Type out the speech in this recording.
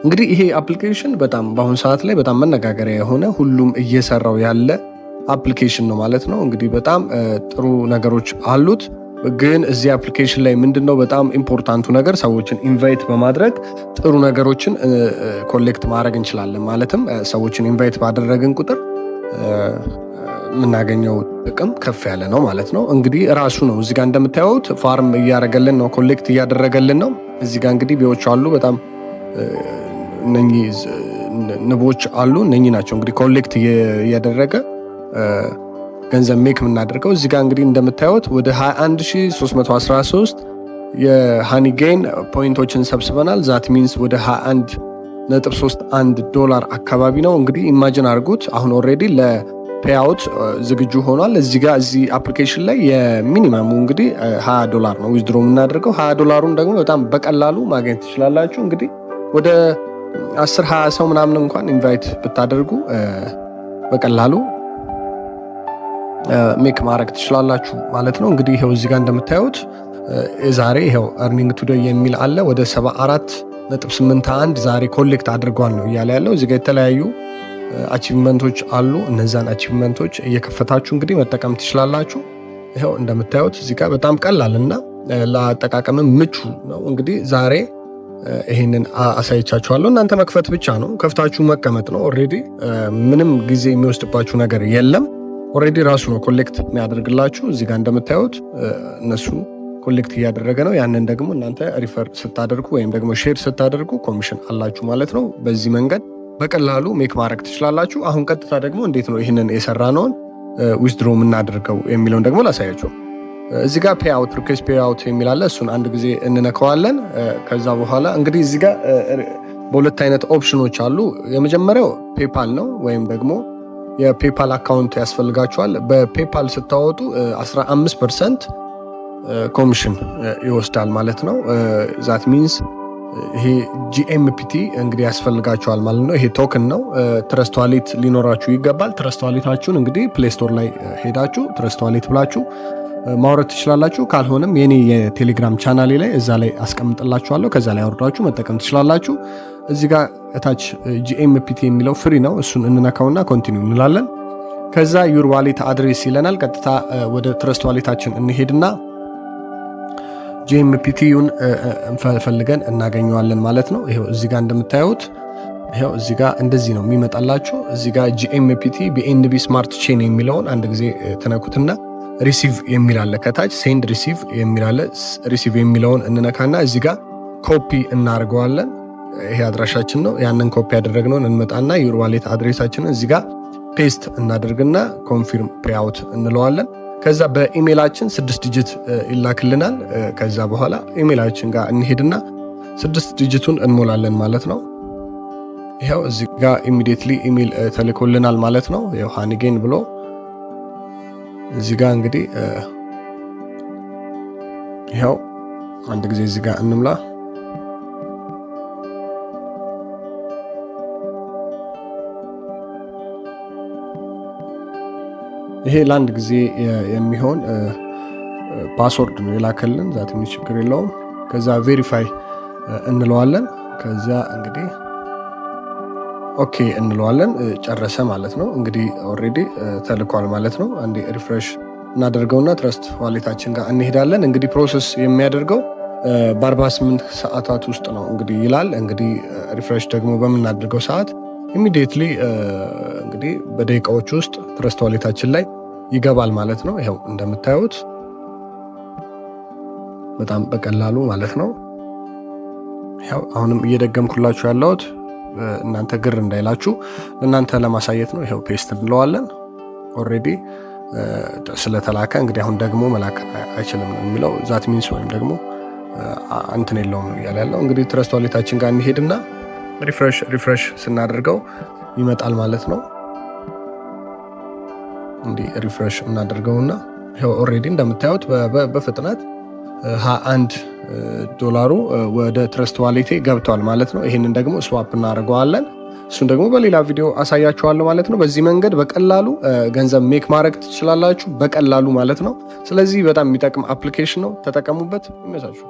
እንግዲህ ይሄ application በጣም በአሁኑ ሰዓት ላይ በጣም መነጋገሪያ የሆነ፣ ሁሉም እየሰራው ያለ application ነው ማለት ነው። እንግዲህ በጣም ጥሩ ነገሮች አሉት። ግን እዚህ application ላይ ምንድነው በጣም important ኡ ነገር? ሰዎችን invite በማድረግ ጥሩ ነገሮችን collect ማድረግ እንችላለን። ማለትም ሰዎችን invite ባደረግን ቁጥር የምናገኘው ጥቅም ከፍ ያለ ነው ማለት ነው። እንግዲህ ራሱ ነው እዚህ ጋር እንደምታዩት farm እያደረገልን ነው፣ collect እያደረገልን ነው። እዚህ ጋር እንግዲህ bee ዎች አሉ፣ በጣም እነኚህ ንቦች አሉ። እነኚህ ናቸው እንግዲህ collect እያደረገ ገንዘብ make የምናደርገው። እዚህ ጋር እንግዲህ እንደምታዩት ወደ 21,313 የ Honeygain point ኦችን ሰብስበናል። That means ወደ 21.31 ዶላር አካባቢ ነው። እንግዲህ imagine አድርጉት። አሁን already ለ payout ዝግጁ ሆኗል። እዚህ ጋር እዚህ application ላይ የ minimum ኡ እንግዲህ 20 ዶላር ነው withdraw የምናደርገው። 20 ዶላሩን ደግሞ በጣም በቀላሉ ማግኘት ትችላላችሁ። እንግዲህ ወደ 10 20 ሰው ምናምን እንኳን invite ብታደርጉ በቀላሉ make ማድረግ ትችላላችሁ ማለት ነው። እንግዲህ ይኸው እዚህ ጋር እንደምታዩት ዛሬ ይኸው earning today የሚል አለ። ወደ 74.81 ዛሬ collect አድርጓል ነው እያለ ያለው። እዚህ ጋር የተለያዩ achievement ኦች አሉ። እነዛን achievement ኦች እየከፈታችሁ እንግዲህ መጠቀም ትችላላችሁ። ይኸው እንደምታዩት እዚህ ጋር በጣም ቀላል እና ለአጠቃቀምም ምቹ ነው። እንግዲህ ዛሬ ይሄንን አሳይቻችኋለሁ። እናንተ መክፈት ብቻ ነው፣ ከፍታችሁ መቀመጥ ነው። Already ምንም ጊዜ የሚወስድባችሁ ነገር የለም። Already ራሱ ነው collect የሚያደርግላችሁ። እዚህ ጋር እንደምታዩት እነሱ collect እያደረገ ነው። ያንን ደግሞ እናንተ refer ስታደርጉ ወይም ደግሞ share ስታደርጉ ኮሚሽን አላችሁ ማለት ነው። በዚህ መንገድ በቀላሉ make ማድረግ ትችላላችሁ። አሁን ቀጥታ ደግሞ እንዴት ነው ይህንን የሰራነውን withdraw የምናደርገው የሚለውን ደግሞ ላሳያችሁ። እዚህ ጋር payout፣ request payout የሚል አለ። እሱን አንድ ጊዜ እንነካዋለን። ከዛ በኋላ እንግዲህ እዚህ ጋር በሁለት አይነት ኦፕሽኖች አሉ። የመጀመሪያው PayPal ነው ወይም ደግሞ የ PayPal account ያስፈልጋችኋል። በ PayPal ስታወጡ 15% ኮሚሽን ይወስዳል ማለት ነው። That means ይሄ GMPT እንግዲህ ያስፈልጋችኋል ማለት ነው። ይሄ token ነው። Trust Wallet ሊኖራችሁ ይገባል። Trust Wallet ኣችሁን እንግዲህ Play Store ላይ ሄዳችሁ Trust Wallet ብላችሁ ማውረድ ትችላላችሁ። ካልሆነም የኔ የቴሌግራም ቻናሌ ላይ እዛ ላይ አስቀምጥላችኋለሁ። ከዛ ላይ አውርዳችሁ መጠቀም ትችላላችሁ። እዚህ ጋር እታች GMPT የሚለው free ነው። እሱን እንነካውና continue እንላለን። ከዛ your wallet address ይለናል። ቀጥታ ወደ Trust Wallet ኣችን እንሄድና GMPT ውን ፈልገን እናገኘዋለን ማለት ነው። ይኸው እዚህ ጋር እንደምታዩት፣ ይኸው እዚህ ጋር እንደዚህ ነው የሚመጣላችሁ። እዚህ ጋር GMPT BNB Smart Chain የሚለውን አንድ ጊዜ ትነኩትና receive የሚል አለ፣ ከታች send receive የሚል አለ። Receive የሚለውን እንነካና እዚህ ጋር ኮፒ እናደርገዋለን። ይሄ አድራሻችን ነው። ያንን ኮፒ ያደረግነውን እንመጣና your wallet address ኣችንን እዚህ ጋር paste እናደርግና confirm payout እንለዋለን። ከዛ በኢሜይላችን ስድስት digit ይላክልናል። ከዛ በኋላ ኢሜይላችን ጋር እንሄድና ስድስት digit ኡን እንሞላለን ማለት ነው። ይኸው እዚህ ጋር immediately email ተልኮልናል ማለት ነው። ይኸው Honeygain ብሎ እዚህ ጋር እንግዲህ ይኸው አንድ ጊዜ እዚህ ጋር እንምላ። ይሄ ለአንድ ጊዜ የሚሆን password ነው የላከልን። That means ችግር የለውም። ከዛ verify እንለዋለን። ከዛ እንግዲህ okay እንለዋለን። ጨረሰ ማለት ነው። እንግዲህ already ተልኳል ማለት ነው። አንዴ refresh እናደርገውና Trust Wallet ኣችን ጋር እንሄዳለን። እንግዲህ process የሚያደርገው በ48 ሰዓታት ውስጥ ነው እንግዲህ ይላል። እንግዲህ refresh ደግሞ በምናደርገው ሰዓት immediately እንግዲህ በደቂቃዎች ውስጥ Trust Wallet ኣችን ላይ ይገባል ማለት ነው። ይኸው እንደምታዩት በጣም በቀላሉ ማለት ነው። ያው አሁንም እየደገምኩላችሁ ያለሁት እናንተ ግር እንዳይላችሁ እናንተ ለማሳየት ነው። ይኸው paste እንለዋለን። Already ስለተላከ እንግዲህ አሁን ደግሞ መላክ አይችልም ነው የሚለው። That means ወይም ደግሞ እንትን የለውም ነው እያለ ያለው። እንግዲህ Trust Wallet ኣችን ጋር እንሄድና refresh ስናደርገው ይመጣል ማለት ነው። እንዲህ refresh እናደርገውና ይኸው already እንደምታዩት በፍጥነት 21 ዶላሩ ወደ Trust Wallet ኤ ገብቷል ማለት ነው። ይህንን ደግሞ swap እናደርገዋለን። እሱን ደግሞ በሌላ ቪዲዮ አሳያችኋለሁ ማለት ነው። በዚህ መንገድ በቀላሉ ገንዘብ make ማድረግ ትችላላችሁ፣ በቀላሉ ማለት ነው። ስለዚህ በጣም የሚጠቅም application ነው። ተጠቀሙበት። ይመቻችሁ።